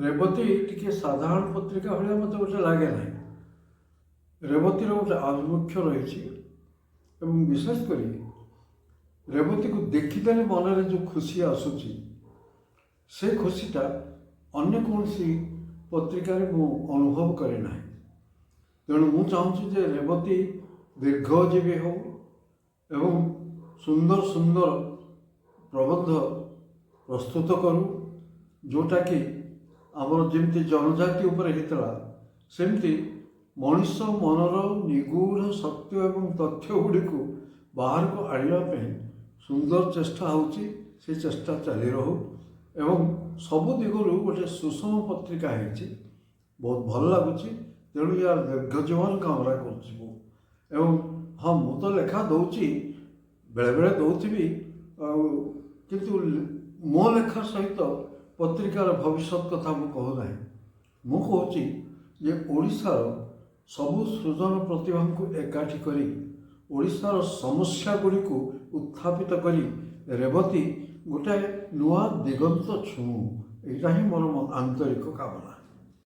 ରେବତୀ ଟିକେ ସାଧାରଣ ପତ୍ରିକା ଭଳିଆ ମୋତେ ଗୋଟେ ଲାଗେ ନାହିଁ। ରେବତୀର ଗୋଟେ ଆଭିମୁଖ୍ୟ ରହିଛି ଏବଂ ବିଶେଷ କରି ରେବତୀକୁ ଦେଖିଦେଲେ ମନରେ ଯେଉଁ ଖୁସି ଆସୁଛି, ସେ ଖୁସିଟା ଅନ୍ୟ କୌଣସି ପତ୍ରିକାରେ ମୁଁ ଅନୁଭବ କରେ ନାହିଁ। ତେଣୁ ମୁଁ ଚାହୁଁଛି ଯେ ରେବତୀ ଦୀର୍ଘଜୀବୀ ହେଉ ଏବଂ ସୁନ୍ଦର ସୁନ୍ଦର ପ୍ରବନ୍ଧ ପ୍ରସ୍ତୁତ କରୁ, ଯେଉଁଟାକି ଆମର ଯେମିତି ଜନଜାତି ଉପରେ ହେଇଥିଲା, ସେମିତି ମଣିଷ ମନର ନିଗୂଢ଼ ସତ୍ୟ ଏବଂ ତଥ୍ୟ ଗୁଡ଼ିକୁ ବାହାରକୁ ଆଣିବା ପାଇଁ ସୁନ୍ଦର ଚେଷ୍ଟା ହେଉଛି। ସେ ଚେଷ୍ଟା ଚାଲି ରହୁ ଏବଂ ସବୁ ଦିଗରୁ ଗୋଟେ ସୁଷମ ପତ୍ରିକା ହେଇଛି, ବହୁତ ଭଲ ଲାଗୁଛି। ତେଣୁ ୟାର ଦୀର୍ଘ ଜୀବନ କାମନା କରୁଛି ମୁଁ। ଏବଂ ହଁ, ମୁଁ ତ ଲେଖା ଦେଉଛି, ବେଳେବେଳେ ଦେଉଥିବି ଆଉ, କିନ୍ତୁ ମୋ ଲେଖା ସହିତ ପତ୍ରିକାର ଭବିଷ୍ୟତ କଥା ମୁଁ କହୁନାହିଁ। ମୁଁ କହୁଛି ଯେ ଓଡ଼ିଶାର ସବୁ ସୃଜନ ପ୍ରତିଭାଙ୍କୁ ଏକାଠି କରି, ଓଡ଼ିଶାର ସମସ୍ୟା ଗୁଡ଼ିକୁ ଉତ୍ଥାପିତ କରି ରେବତୀ ଗୋଟାଏ ନୂଆ ଦିଗନ୍ତ ଛୁଉଁ, ଏଇଟା ହିଁ ମୋର ଆନ୍ତରିକ କାମନା।